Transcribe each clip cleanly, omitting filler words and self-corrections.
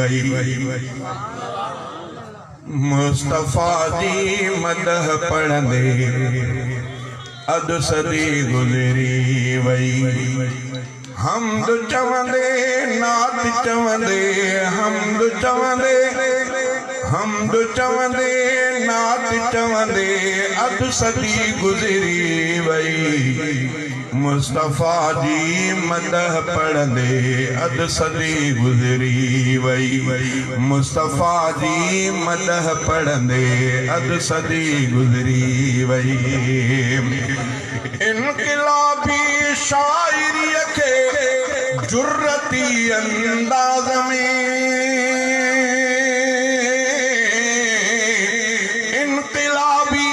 وئي. مصطفيٰ جي مدح پڙهندي اڌ صدي گذري وئي. حمد چوندي نعت چوندي حمد چوندي حمد چوندي نعت چوندي اڌ صدي گذري وئي. مصطفيٰ جي مدح پڙهندي اڌ صدي گذري وئي. مصطفيٰ جي مدح پڙهندي اڌ صدي گذري وئي. انقلابي شاعريء کي جرئتي انداز ۾. انقلابي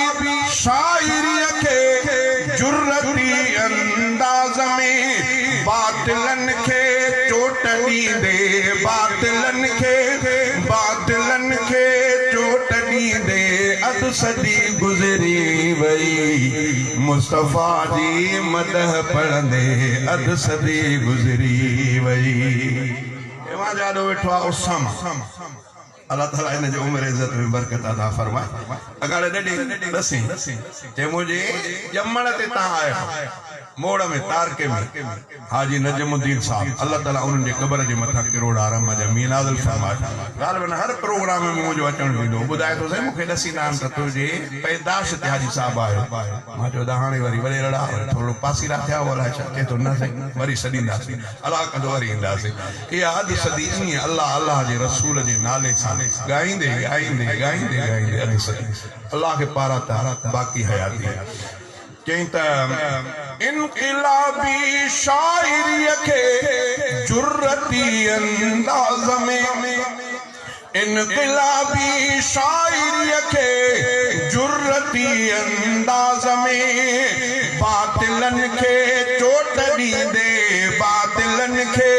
شاعريء کي جرئتي انداز ۾ باطلن کي چوٽ ڏيندي باطلن کي باطلن کي چوٽ ڏيندي اڌ صدي گذري وئي. مصطفيٰ جي مدح پڙهندي اڌ صدي گذري وئي. اوهان جي آڏو ويٺو آهي اسامه. الله تعاليٰ هن جي عمر عزت ۾ برڪت عطا فرمائي. اڳاڙي ڏڏي ڏسين چي منهنجي ڄمڻ تي تان آيا موڙ ۾ تارڪي ۾ حاجي نجم الدين صاحب الله تعاليٰ انهن جي قبر جي مٿان ڪروڙها رحم جا مينهن نازل فرمائي. غالباً هر پروگرام ۾ منهنجو اچڻ ٿيندو هو. ٻڌائي ٿو سائين مون کي ڏسيندا آهن ته تنهنجي پيداش تي حاجي صاحب آيو. مان چيو ته هاڻي وري وڏي رڙا وري ٿورڙو پاسيرا ٿيا هئا الائي ڇا چئي ٿو نه سائين وري سڏينداسين الله ڪندو وري اينداسين. اها اڌ صدي ائين الله الله جي رسول جي نالي سان ڳائيندي ڳائيندي ڳائيندي ڳائيندي اڌ صدي الله کي پاراتا باقي حياتي چيائين ته. انقلابي شاعريء کي جرئتي انداز ۾. انقلابي شاعريء کي جرئتي انداز ۾ باطلن کي چوٽ ڏيندي باطلن کي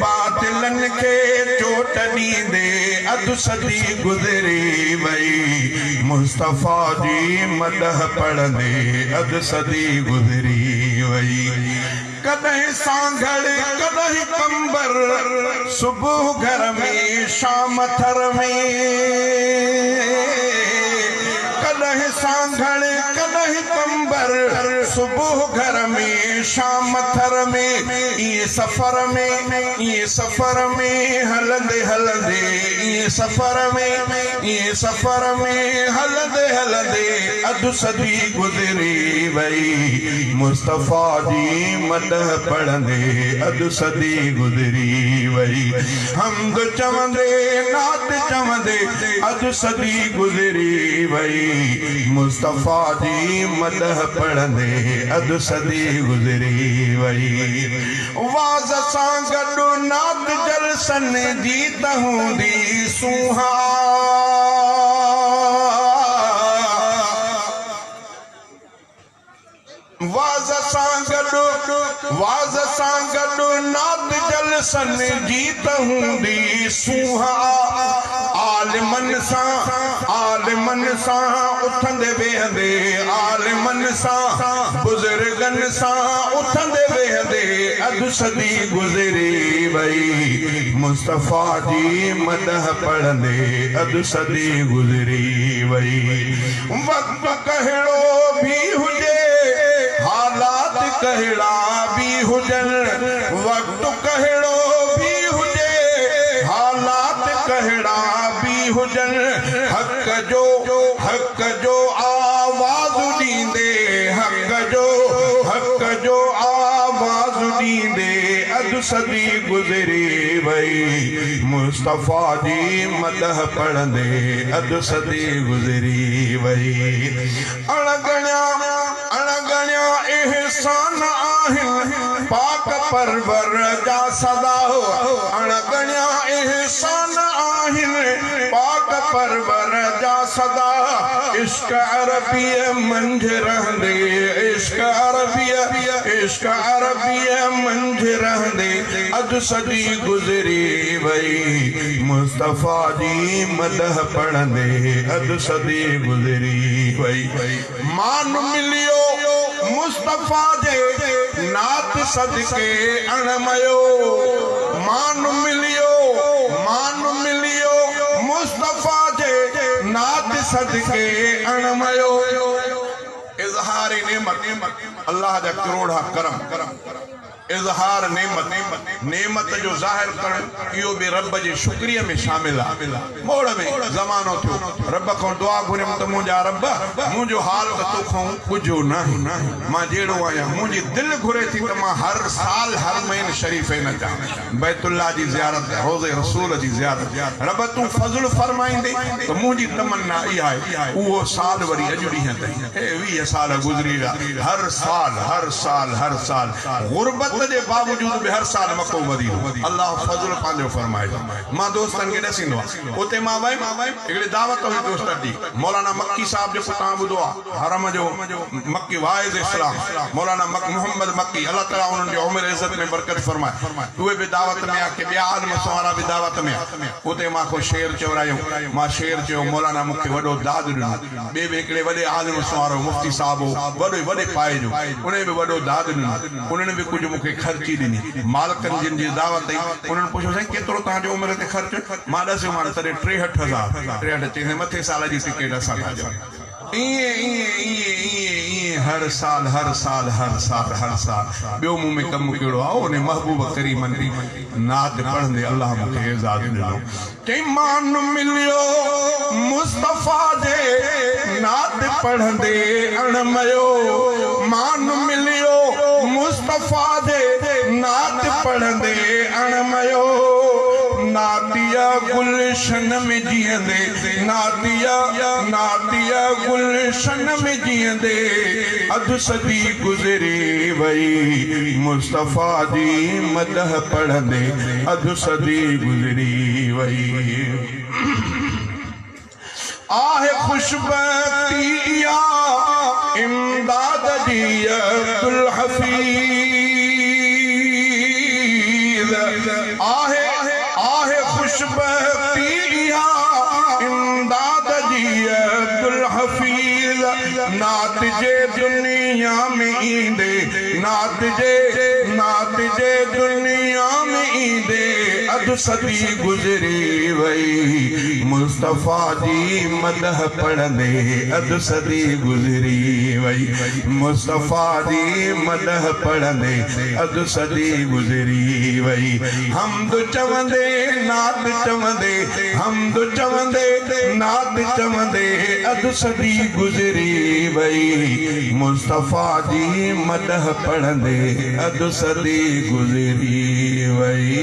باطلن کي چوٽ ڏيندي اڌ صدي گذري وئي مصطفيٰ جي مدح پڙهندي اڌ صدي گذري وئي. ڪڏهن سانگهڙ ڪڏهن قمبر، صبح گهر ۾ شام ٿر ۾. ڪڏهن سانگهڙ ڪڏهن قمبر، صبح گهر ۾ شام ٿر ۾. ائين سفر ۾ ائين سفر ۾ هلندي هلندي ائين سفر ۾ ائين سفر ۾ هلندي هلندي اڌ صدي گذري وئي. مصطفيٰ جي مدح پڙهندي اڌ صدي گذري وئي. حمد چوندي نعت چوندي اڌ صدي گذري وئي. مصطفيٰ جي مدح پڙهندي اڌ صدي گذري وئي. وعظ سان گڏ نعت جلسن جي ته هوندي سونهن. وعظ سان گڏ وعظ سان گڏ نعت جلسن جي ته هوندي سونهن. عالمن سان عالمن سان اٿندي ويهندي عالمن سان بزرگن سان اٿندي ويهندي اڌ صدي گذري وئي. مصطفيٰ جي مدح پڙهندي اڌ صدي گذري وئي. وقت ڪهڙو به هجي، حالات ڪهڙا به هجن، وقت ڪهڙو به هجي، حالات ڪهڙا به هجن، حق جو حق جو آواز ڏيندي، حق جو حق جو آواز ڏيندي اڌ صدي گذري وئي، مصطفيٰ جي مدح پڙهندي اڌ صدي گذري وئي. اڻ ڳڻيا اڻ ڳڻيا احسان آهن پاڪ پرور جا سدا اڻ ڳڻيا احسان آهن پاڪ پرور جا سدا عشق عربيء منجهه رهندي عشق عربيء عشق عربيء منجهه رهندي اڌ صدي گذري وئي. مصطفيٰ جي مدح پڙهندي اڌ صدي گذري وئي. مان مليو مصطفيٰ جي نعت صدقي اڻ ميو. مان مليو مان مليو. صدقي اڻ ميو. اظهار نعمت، الله جا ڪروڙها ڪرم. اظهار نعمت، نعمت جو ظاهر ڪرڻ، اهو به رب جي شڪريي ۾ شامل آهي. موڙ ۾ زمانو ٿيو، رب کان دعا گهريم ته منهنجا رب! منهنجو حال ته توکان ڳجهو ناهي. مان جهڙو آهيان، منهنجي دل گهري ٿي ته مان هر سال حرمين شريفين اچان، بيت الله جي زيارت، روضي رسول جي زيارت. رب تون فضل فرمائيندين ته منهنجي تمنا اها آهي. اهو سال وري اڄ ڏينهن تائين، هي 20 سال گذري ويا، هر سال، هر سال، هر سال، غربت جي باوجود به هر سال مڪو مدينو. الله فضل پنهنجو فرمائجي. مان دوستن کي ڏسيندو آهيان. اتي مان ويم، هڪڙي دعوت هئي دوستن جي، مولانا مڪي صاحب جيڪو توهان ٻڌو آهي، حرم جو مڪي واعظ اسلام مولانا محمد مڪي، الله تعالي انهن جي عمر عزت ۾ برڪت فرمائي، اهي به دعوت ۾ آ، ڪي ٻيا عالم سنوارا به دعوت ۾ آ. اتي مان ڪو شعر چورايو، مان شعر چيو، مولانا مون کي وڏو داد ڏنو. ٻئي به هڪڙي وڏي عالم سنوارو مفتي صاحب هو، وڏي وڏي پائي جو، انهي به وڏو داد ڏنو. انهن به ڪجهه مون کي خرچي ڏني. مالڪن جن جي دعوت هئي، انهن پڇيو سائين ڪيترو توهان جو عمري تي خرچ؟ مان ڏسيومان تڏهن 63 هزار، 63، چيائين مٿي سال جي ٽڪيٽ اسان ٿا ڏيون. ائين ائين ائين ائين ائين هر سال هر سال هر سال هر سال. ٻيو مون ۾ ڪم ڪهڙو آهي؟ انهي محبوب ڪريمن جي نعت پڙهندي الله مون کي اعزاز ڏنو. چئي مان مليو مصطفيٰ جي نعت پڙهندي اڻ ميو مان مليو مصطفيٰ جي نعت پڙهندي اڻ ميو نعتيه گلشن ۾ جيئندي نعتيه نعتيه گلشن ۾ جيئندي اڌ صدي گذري وئي مصطفيٰ جي مدح پڙهندي اڌ صدي گذري وئي. آهي خوشبختي اها امداد جي عبدالحفيظ آهي آهي خوشبختي اها امداد جي عبدالحفيظ نعت جي دنيا ۾ ايندي نعت جي نعت جي دنيا ۾ ايندي اڌ صدي گذري وئي مصطفيٰ جي مدح پڙهندي اڌ صدي گذري وئي مصطفيٰ جي مدح پڙهندي اڌ صدي گذري وئي حمد چوندي نعت چوندي حمد چوندي نعت چوندي اڌ صدي گذري وئي مصطفيٰ جي مدح پڙهندي اڌ صدي گذري وئي.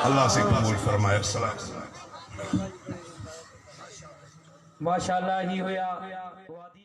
الله سين قبول فرمائي. السلام. ماشاءالله هي هيا وادي.